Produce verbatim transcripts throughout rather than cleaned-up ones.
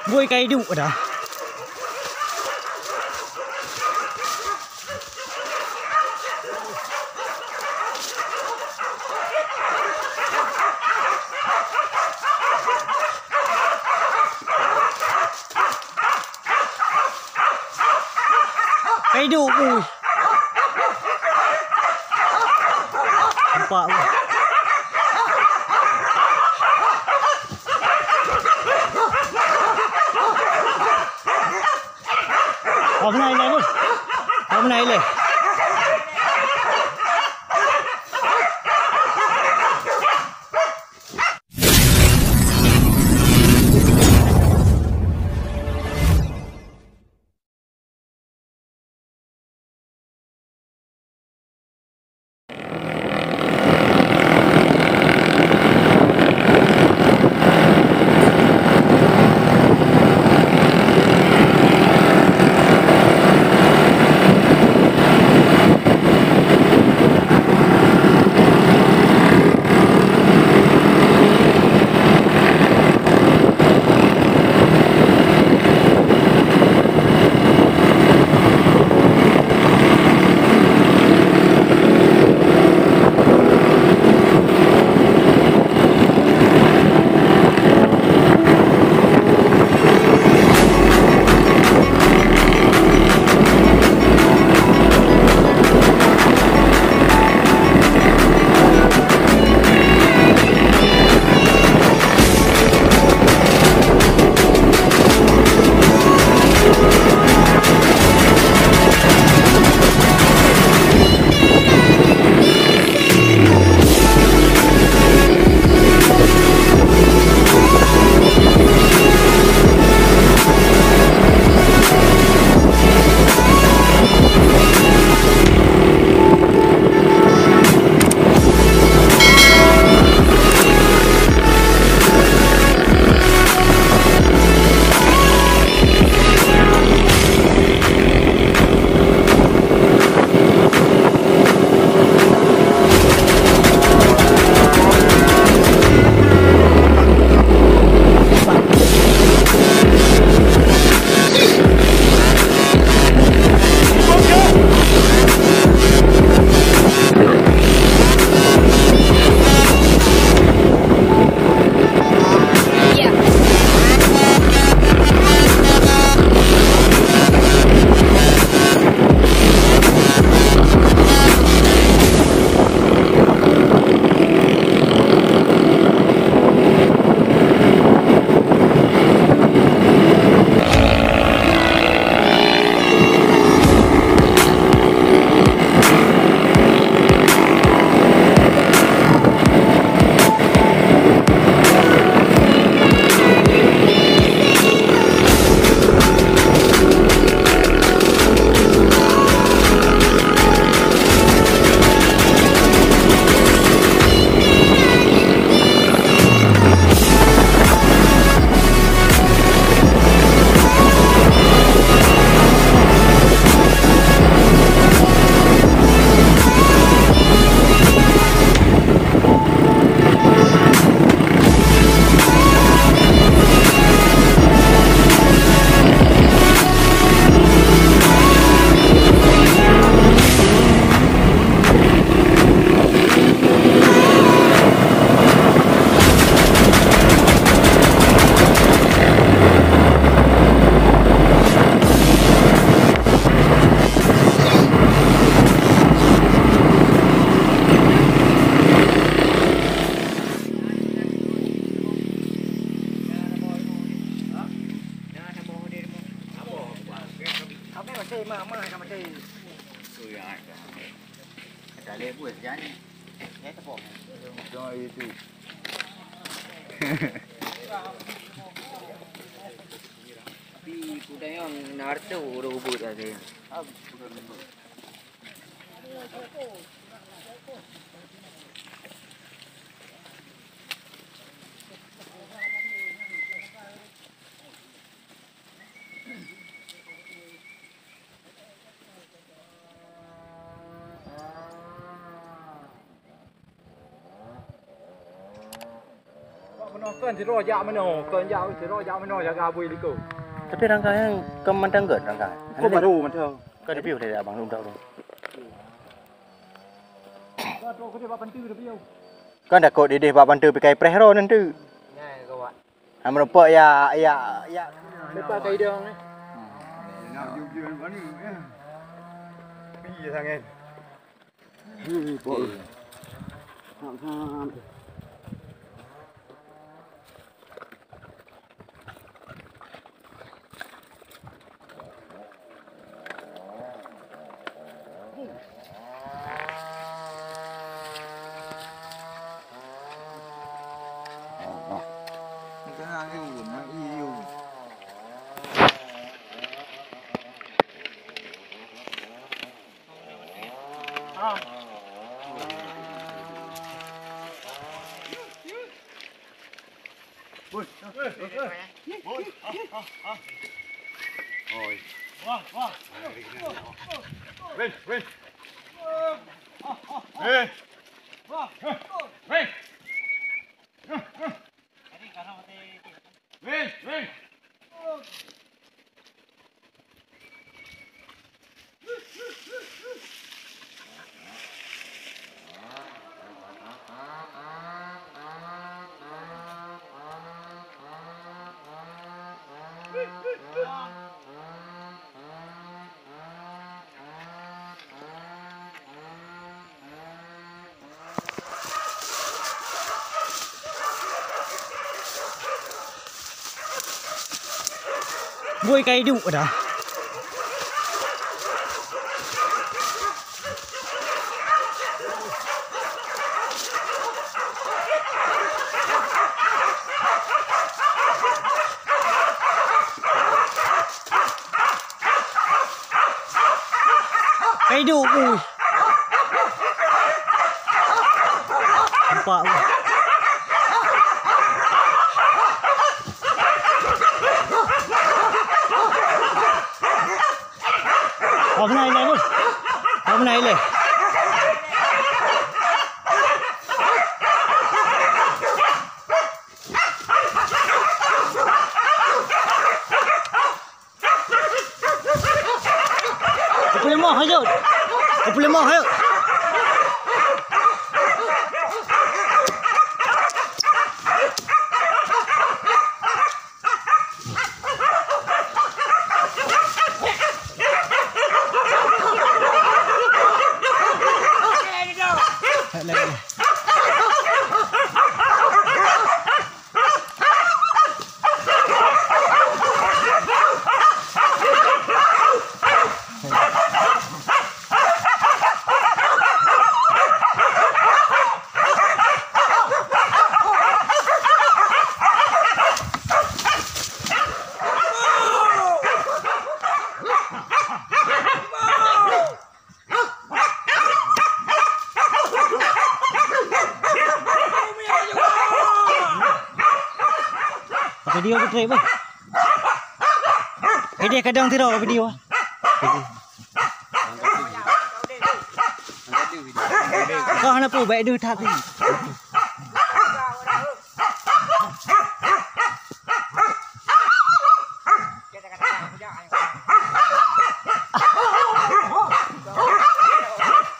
Bui ka iduek dah. Ka iduek, bui. Nampak, bui. Awak meunan ilèe, bui. Awak meunan ilèe. Tapi kuda yang nartu udah ubut tadi. Nyoe kon sidroe jak meunoe, kon jak sidroe jak meunoe jaga bui likot. Tapi rangka nyan kon mantong gèt rangka. Kon baru mantong. Kon dipiôh lé abang, lôn dong. Kon takot idéh bak panteue pikai preh droe nan teuk. Nyan kawak. Hana meureumpok ya, ya, ya. Lepas ka idong, eh. Pi sangat. Bui ka iduek dah. Ka iduek bui. Nampak bui. Oh, beuna ilèe, bui. Oh, beuna ilèe. Peuleumah, hayeu. Peuleumah, hayeu. Video beutôi, beuh. Idéh kadang tiro video. Kau hana pu, baik deuh that.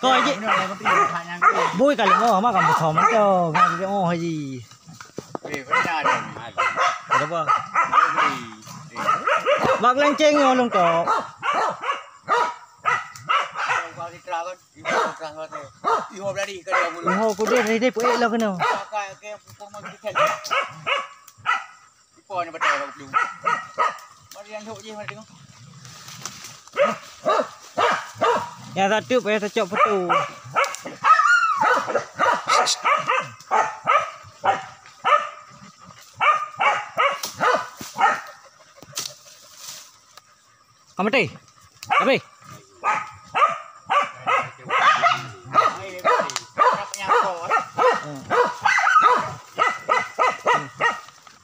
Kau je. Bui kali ngoh mah kamu kau mantap. Ngan dia ngoh haji. Kenapa? Bak lenceng ngoh lengkap. Iho kudu dari dia puek lah kena. Yang satu payah tacok foto. Ka maté. Habéh.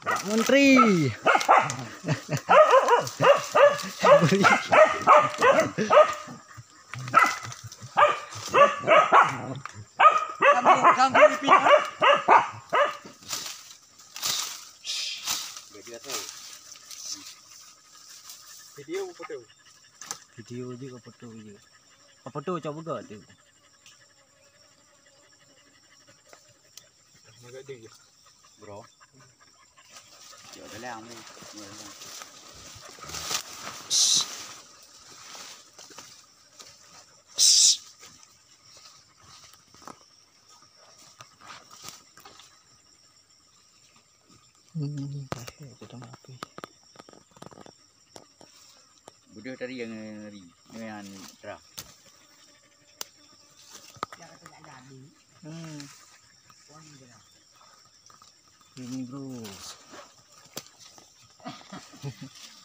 Pak Menteri. Ganggu, ganggu ipin. Video je ka foto je. Ka foto cok beugok tu. Bro. Cok dalam ni. Hmm, tahe tu dah mati. Bodoh tadi yang ngeri, yang terang. Hmm. Ini, bro.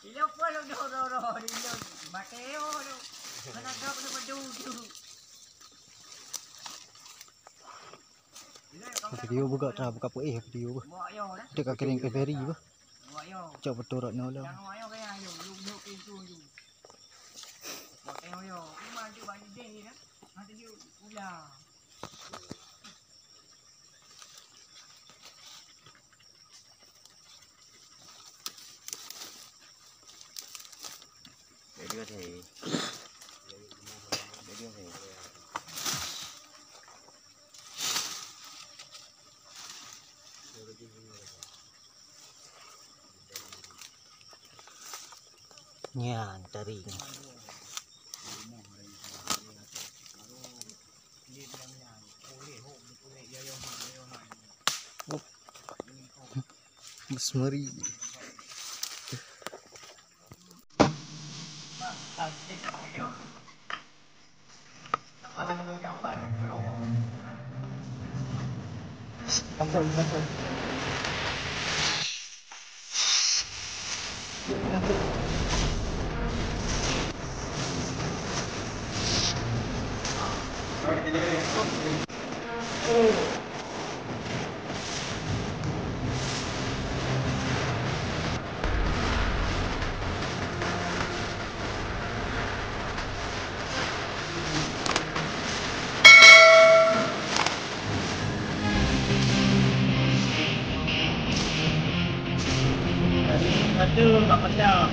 Ilo pun lo do do do ilo. Mateo lo. Mana drop ni bedu tu. Video buka tra buka peuéh video bah. Dia ka kirim ke ferry bah. Cok betul rot nyoe lah. Nyan, taring. Up. Mas meri. Satu, tak pecah.